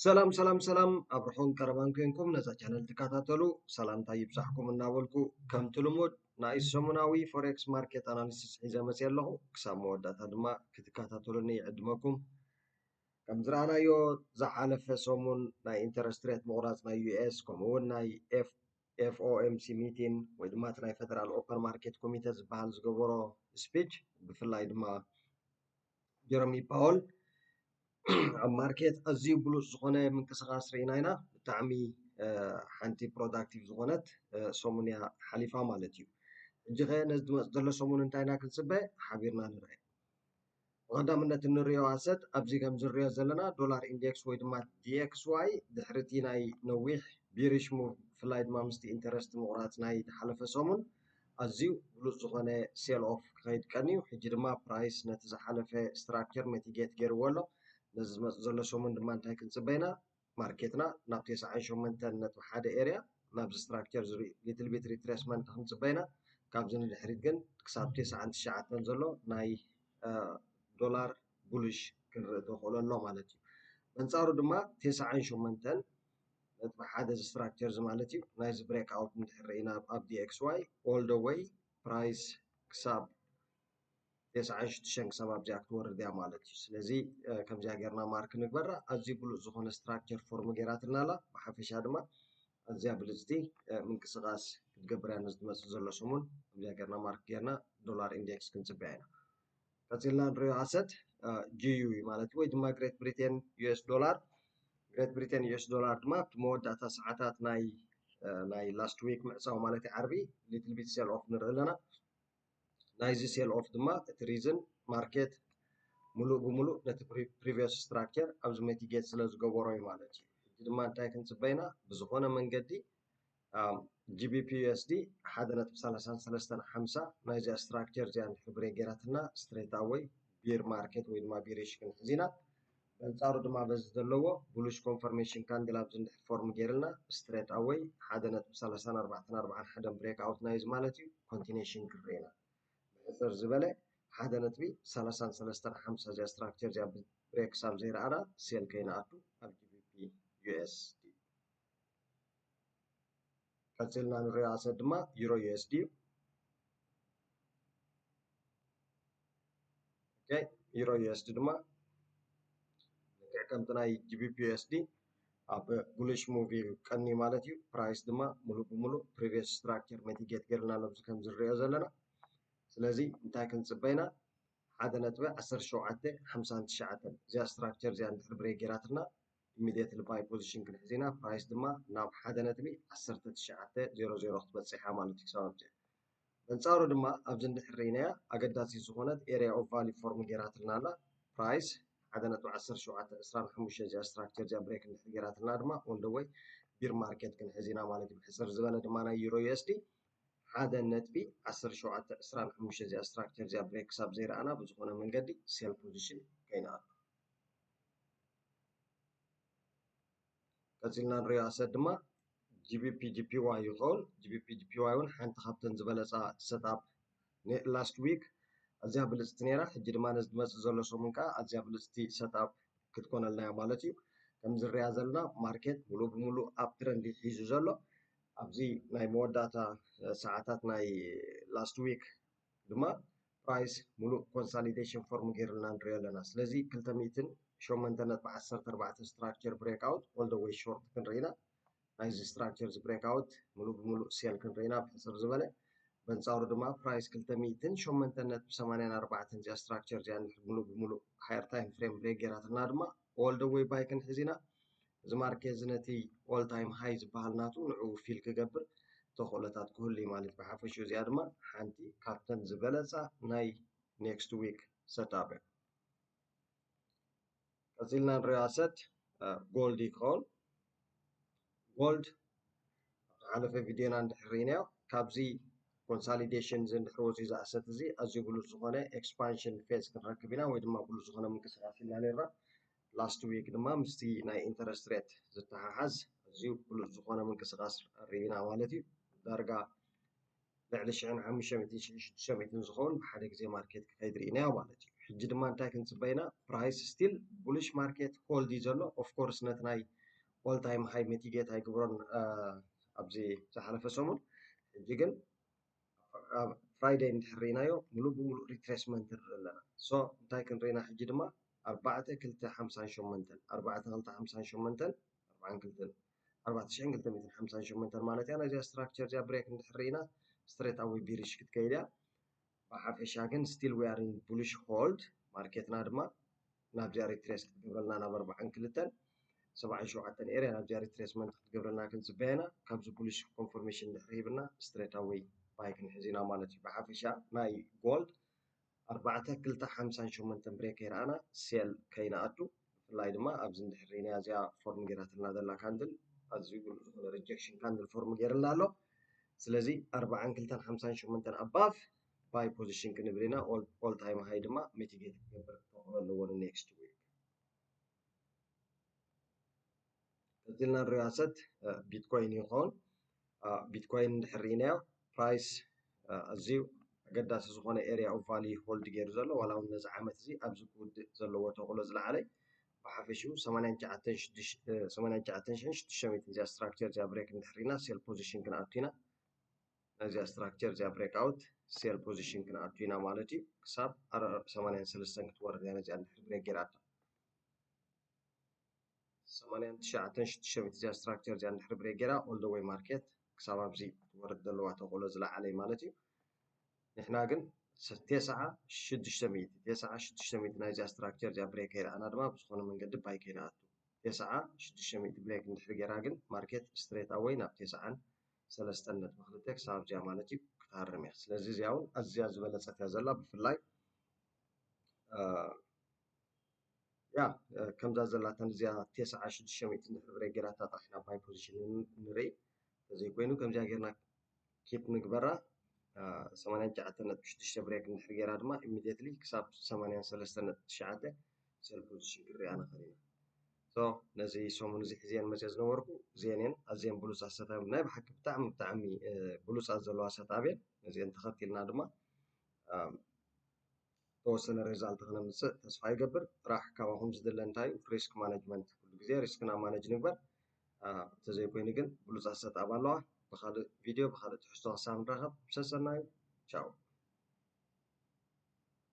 ሰላም ሰላም ሰላም፣ ኣብ ርሑን ቀረባን ኮንኩም ነዛ ቻነል ትከታተሉ ሰላምታ ይብዛሕኩም እናበልኩ፣ ከምቲ ልሙድ ናይ ሰሙናዊ ፎሬክስ ማርኬት ኣናሊሲስ ሒዘ መፅየ ኣለኹ። ክሳብ መወዳእታ ድማ ክትከታተሉኒ ይዕድመኩም። ከም ዝረኣናዮ፣ ዝሓለፈ ሰሙን ናይ ኢንተረስት ሬት ምቑራፅ ናይ ዩ ኤስ ከምኡ እውን ናይ ኤፍ ኤፍኦኤምሲ ሚቲን ወይ ድማ እቲ ናይ ፈደራል ኦፐን ማርኬት ኮሚቴ ዝበሃል ዝገበሮ ስፒች፣ ብፍላይ ድማ ጀረሚ ፓወል ኣብ ማርኬት ኣዝዩ ብሉፅ ዝኾነ ምንቅስቃስ ርኢና ኢና። ብጣዕሚ ሓንቲ ፕሮዳክቲቭ ዝኾነት ሰሙን እያ ሓሊፋ ማለት እዩ። ሕጂ ኸ ነዚ ዝመፅ ዘሎ ሰሙን እንታይ ኢና ክንፅበ ሓቢርና ንርአ። ብቐዳምነት እንሪኦ ኣሰት ኣብዚ ከም ዝሪኦ ዘለና ዶላር ኢንዴክስ ወይ ድማ ዲ ኤክስ ዋይ ድሕሪ እቲ ናይ ነዊሕ ቢሪሽ ሙቭ ብፍላይ ድማ ምስቲ ኢንተረስት ምቑራፅ ናይ ዝሓለፈ ሰሙን ኣዝዩ ብሉፅ ዝኾነ ሴል ኦፍ ክኸይድ ቀንዩ። ሕጂ ድማ ፕራይስ ነቲ ዝሓለፈ ስትራክቸር መቲጌት ገይርዎ ኣሎ። ነዚ ዝመፅእ ዘሎ ሰሙን ድማ እንታይ ክንፅበ ኢና? ማርኬትና ናብ ተስዓን ሸሞንተን ነጥቢ ሓደ ኤርያ ናብዚ ስትራክቸር ዝርኢ ሊትል ቢት ሪትሬስመንት ክንፅበ ኢና። ካብዚ ንድሕሪት ግን ክሳብ ተስዓን ትሽዓተን ዘሎ ናይ ዶላር ቡልሽ ክንርኢ ተኽእሎ ኣሎ ማለት እዩ። በንፃሩ ድማ ተስዓን ሸሞንተን ነጥቢ ሓደ እዚ ስትራክቸር እዚ ማለት እዩ ናይዚ ብሬክ ኣውት እንድሕር ርኢና ኣብ ዲ ኤክስ ዋይ ኦል ደ ወይ ፕራይስ ክሳብ ተስዓን ሽዱሽተን ክሳብ ኣብዚኣ ክትወርድ እያ ማለት እዩ። ስለዚ ከምዚኣ ጌርና ማርክ ንግበራ። ኣዝዩ ብሉፅ ዝኾነ ስትራክቸር ፎርም ጌራትልና ኣላ። ብሓፈሻ ድማ ኣዝያ ብልፅቲ ምንቅስቃስ ክትገብር እያ ነዚ ዝመፅእ ዘሎ ሰሙን። ከምዚኣ ጌርና ማርክ ጌርና ዶላር ኢንዴክስ ክንፅበያ ኢና። ቀፂልና ንሪኦ ኣሰት ጂ ዩ ዩ ማለት እዩ፣ ወይ ድማ ግሬት ብሪቴን ዩ ኤስ ዶላር። ግሬት ብሪቴን ዩ ኤስ ዶላር ድማ ኣብቲ መወዳእታ ሰዓታት ናይ ናይ ላስት ዊክ ምዕፃው ማለት እዩ ዓርቢ ሊትል ቢት ሴል ኦፍ ንርኢ ኣለና። ናይዚ ሴል ኦፍ ድማ እቲ ሪዝን ማርኬት ሙሉእ ብሙሉእ ነቲ ፕሪቪየስ ስትራክቸር ኣብዚ መቲጌት ስለ ዝገበሮ እዩ ማለት እዩ። ሕጂ ድማ እንታይ ክንፅበ ኢና? ብዝኾነ መንገዲ ጂ ቢ ፒ ዩ ኤስ ዲ ሓደ ነጥቢ ሰላሳን ሰለስተን ሓምሳ ናይዚኣ ስትራክቸር እዚኣ እንድሕር ብሬክ ጌራትና ስትሬት ኣወይ ቢር ማርኬት ወይ ድማ ቢሪሽ ክንሕዝ ኢና። በንፃሩ ድማ በዚ ዘለዎ ቡሉሽ ኮንፈርሜሽን ካንድል ኣብዚ እንድሕር ፎርም ጌርልና ስትሬት ኣወይ ሓደ ነጥቢ ሰላሳን ኣርባዕተን ኣርባዓን ሓደን ብሬክ ኣውት ናይዚ ማለት እዩ ኮንቲኔሽን ክንርኢ ኢና። ብሕፅር ዝበለ ሓደ ነጥቢ ሰላሳን ሰለስተን ሓምሳ እዚኣ ስትራክቸር እዚኣ ብሬክ ክሳብ ዘይረኣና ሴል ከይንኣቱ ኣብ ጂ ቢ ፒ ዩ ኤስ ዲ። ቀፂልና ንሪኦ ኣሰት ድማ ዩሮ ዩ ኤስ ዲ እዩ። ኦኬ፣ ዩሮ ዩ ኤስ ዲ ድማ ልክዕ ከምቲ ናይ ጂ ቢ ፒ ዩ ኤስ ዲ ኣብ ቡሊሽ ሙቭ እዩ ቀንዩ ማለት እዩ። ፕራይስ ድማ ሙሉእ ብሙሉእ ፕሪቪየስ ስትራክቸር መቲጌት ጌርና ኣብዚ ከም ዝሪኦ ዘለና። ስለዚ እንታይ ክንፅበ ኢና? ሓደ ነጥቢ ዓሰርተ ሸውዓተ ሓምሳን ትሽዓተን እዚኣ ስትራክቸር እዚኣ እንድሕር ብሬክ ጌራትና ኢሚዲየትሊ ባይ ፖዚሽን ክንሕዝ ኢና። ፕራይስ ድማ ናብ ሓደ ነጥቢ ዓሰርተ ትሽዓተ ዜሮ ዜሮ ክትበፅሕ እያ ማለት እዩ ክሳብ ኣብዚኣ። በንፃሩ ድማ ኣብዚ እንድሕር ርኢናያ ኣገዳሲት ዝኾነት ኤርያ ኦፍ ቫልዩ ፎርም ጌራትልና ኣላ። ፕራይስ ሓደ ነጥቢ ዓሰርተ ሸውዓተ ዕስራን ሓሙሽተ እዚኣ ስትራክቸር እዚኣ ብሬክ እንድሕር ጌራትልና ድማ ኦል ደ ወይ ቢር ማርኬት ክንሕዝ ኢና ማለት እዩ። ብሕፅር ዝበለ ድማ ናይ ዩሮ ዩ ኤስ ዲ ሓደ ነጥቢ ዓሰርተ ሸውዓተ ዕስራን ሓሙሽተ እዚኣ ስትራክቸር እዚኣ ብሬክ ክሳብ ዘይረኣና ብዝኾነ መንገዲ ሴል ፖዚሽን ከይንኣቱ። ቀፂልና ንሪኦ ኣሰት ድማ ጂ ቢ ፒ ጂ ፒ ዋይ ይኸውን። ጂ ቢ ፒ ጂ ፒ ዋይ እውን ሓንቲ ካብተን ዝበለፃ ሰትኣፕ ላስት ዊክ ኣዝያ ብልፅቲ ነይራ። ሕጂ ድማ ነዚ ዝመፅእ ዘሎ ሰሙን ከዓ ኣዝያ ብልፅቲ ሰትኣፕ ክትኮነልና እያ ማለት እዩ። ከም ዝረኣ ዘለና ማርኬት ሙሉእ ብሙሉእ ኣብ ትረንድ እዩ ሒዙ ዘሎ። ኣብዚ ናይ መወዳእታ ሰዓታት ናይ ላስት ዊክ ድማ ፕራይስ ሙሉእ ኮንሳሊዴሽን ፎርም ገይርልና ንሪኦ ኣለና። ስለዚ ክልተ ሚእትን ሸሞንተ ነጥቢ ዓሰርተ ኣርባዕተ ስትራክቸር ብሬክ ኣውት ኦል ደ ወይ ሾርት ክንርኢ ኢና። ናይዚ ስትራክቸር እዚ ብሬክ ኣውት ሙሉእ ብሙሉእ ሴል ክንርኢ ኢና ብሕፅር ዝበለ። በንፃሩ ድማ ፕራይስ ክልተ ሚእትን ሸሞንተ ነጥቢ ሰማንያን ኣርባዕተን እዚኣ ስትራክቸር እዚኣ እንድሕር ሙሉእ ብሙሉእ ሃየር ታይም ፍሬም ብሬክ ገይራትና ድማ ኦል ደ ወይ ባይ ክንሕዝ ኢና። እዚ ማርኬት እዚ ነቲ ኦል ታይም ሃይ ዝበሃል ናቱ ንዕኡ ፊል ክገብር ተኽእሎታት ክህሉ እዩ ማለት እዩ። ብሓፈሽኡ እዚኣ ድማ ሓንቲ ካብተን ዝበለፃ ናይ ኔክስት ዊክ ሰትኣፕ እያ። ቀፂልና ንሪኦ ኣሰት ጎልድ ይኸውን። ጎልድ ዝሓለፈ ቪድዮና እንድሕር ርኢናዮ ካብዚ ኮንሳሊዴሽን እዚ እንድሕር ወፂኡ እዚ ኣሰት እዚ ኣዝዩ ብሉፅ ዝኾነ ኤክስፓንሽን ፌዝ ክንረክብ ኢና ወይ ድማ ብሉፅ ዝኾነ ምንቅስቃስ ኢልና ነርና። ላስት ዊክ ድማ ምስቲ ናይ ኢንተረስት ሬት ዝተሓሓዝ ኣዝዩ ብሉፅ ዝኾነ ምንቅስቃስ ርኢና ማለት እዩ። ዳርጋ ልዕሊ ሽሕን ሓሙሽተ ሚእትን ሽሕን ሽዱሽተ ሚእትን ዝኸውን ብሓደ ግዜ ማርኬት ክኸይድ ርኢናዮ ማለት እዩ። ሕጂ ድማ እንታይ ክንፅበ ኢና? Price still bullish market hold እዩ ዘሎ። Of course ነቲ ናይ all time high mitigate ኣይግብሮን ኣብዚ ዝሓለፈ ሰሙን። ሕጂ ግን ኣብ Friday እንድሕር ርኢናዮ ሙሉእ ብሙሉእ retracement ንርኢ ኣለና። So እንታይ ክንርኢ ኢና ሕጂ ድማ ኣርባዕተ ክልተ ሓምሳን ሸሞንተን ኣርባዕተ ክልተ ሓምሳን ሸሞንተን ኣርባዓን ክልተን ኣርባዕተ ሽሕን ክልተ ሚእትን ሓምሳን ሸሞንተን ማለት እያ። ነዚኣ structure እዚኣ break እንድሕር ርኢና straight away bearish ክትከይድ እያ። ብሓፈሻ ግን still we are in bullish hold ማርኬትና ድማ ናብዚኣ retrace ክትገብረልና ናብ ኣርባዓን ክልተን ሰብዓን ሸውዓተን area ናብዚኣ retracement ክትገብረልና ክንፅበያ ኢና። ካብዚ bullish confirmation ድሕሪ ሂብና straight away buy ክንሕዝ ኢና ማለት እዩ። ብሓፈሻ ናይ gold ኣርባዕተ ክልተ ሓምሳን ሸሞንተን break ከይረኣና sell ከይንኣቱ ብፍላይ ድማ ኣብዚ እንድሕር ርኢናያ እዚኣ form ገይራትልና ዘላ candle ኣዝዩ ግሉጽ ዝኾነ rejection candle form ገይርልና ኣሎ። ስለዚ ኣርባዓን ክልተን ሓምሳን ሸሞንተን above buy position ክንብል ኢና። All time high ድማ mitigate ክገብር ተኽእሎ ኣለዎ ን next week። ቀፂልና ንሪኦ asset Bitcoin ይኸውን። Bitcoin እንድሕር ርኢናዮ price ኣዝዩ ኣገዳሲ ዝኾነ area of value hold ገይሩ ዘሎ ዋላ እውን ነዚ ዓመት እዚ ኣብዚ ክውድእ ዘለዎ ተኽእሎ ዝለዓለ ብሓፈሽኡ ሰማንያን ትሽዓተን ሽሕን ሽዱሽተ ሚእትን እዚኣ structure እዚኣ break እንድሕር ርኢና sell position ክንኣቱ ኢና። ነዚኣ structure እዚኣ break out sell position ክንኣቱ ኢና ማለት እዩ። ክሳብ ሰማንያን ሰለስተን ክትወርድ እያ ነዚኣ እንድሕር break ገይራታ። ሰማንያን ትሽዓተን ሽዱሽተ ሚእቲ እዚኣ structure እዚኣ እንድሕር break ገይራ all the way market ክሳብ ኣብዚ ክትወርድ ዘለዋ ተኽእሎ ዝለዓለ እዩ ማለት እዩ። ንሕና ግን ተስዓ ሽዱሽተ ሚእቲ ተስዓ ሽዱሽተ ሚእቲ ናይዚኣ structure እዚኣ break ከይረኣና ድማ ብዝኾነ መንገዲ buy ከይንኣቱ። ተስዓ ሽዱሽተ ሚእቲ break እንድሕር ገይራ ግን market straight away ናብ ተስዓን ሰለስተን ነጥቢ ክልተ ክሳብ ኣብዚኣ ማለት እዩ ክትሃርም እያ። ስለዚ እዚኣ እውን ኣዝያ ዝበለፀት እያ ዘላ ብፍላይ ያ ከምዛ ዘላተን እዚኣ ተስዓ ሽዱሽተ ሚእቲ እንድሕር break ገይራታ ጥራሕ ኢና buy position ንርኢ። ተዘይኮይኑ ከምዚኣ ጌርና keep ንግበራ። ሰማንያን ትሽዓተን ነጥቢ ሽዱሽተ break እንድሕር ገይራ ድማ immediately ክሳብ ሰማንያን ሰለስተን ነጥቢ ትሽዓተ sell position ክንሪኣ ንኽእል ኢና። So ነዚ ሰሙን እዚ ሒዘን መፅየ ዝነበርኩ እዚአን እየን። ኣዝየን ብሉፃት setup ናይ ብሓቂ ብጣዕሚ ብጣዕሚ ብሉፃት ዘለዋ setup እየን። ነዚአን ተኸቲልና ድማ ዝተወሰነ result ክነምፅእ ተስፋ ይገብር። ጥራሕ ካባኹም ዝድለ እንታይ እዩ? Risk management። ኩሉ ግዜ risk ና manage ንግበር። ተዘይኮይኑ ግን ብሉፃት setup ኣለዋ። ብካልእ video ብካልእ ትሕዝቶ ክሳብ ንራኸብ ሰሰናዩ። ቻው።